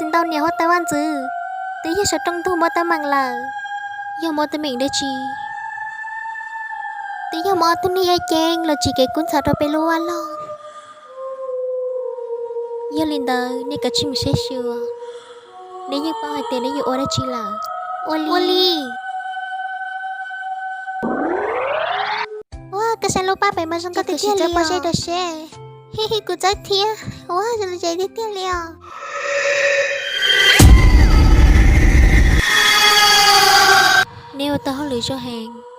Tus ntau niam huab tais vaj ntxwv, twb yog saum rooj ntug muab teeb meem lawm. Yog muaj teeb meem dab tsi? Twb yog muaj ob tug neeg yaj ceeb los tsim kev kub ntxhov rau peb lub vaj loog. Yog li ntawd nej kav tsij mus saib xyuas, neb yeej paub hais tias neb yuav ua dab tsi lawm. Ua li. Ua, koj saib lub paj pem mas zoo nkauj tiag tiag li, pom zeb rau seb. Hi hi, kuv txawb thiab. Ua, zoo li tiag tiag li os. Neb ua tau hauj lwm zoo heev.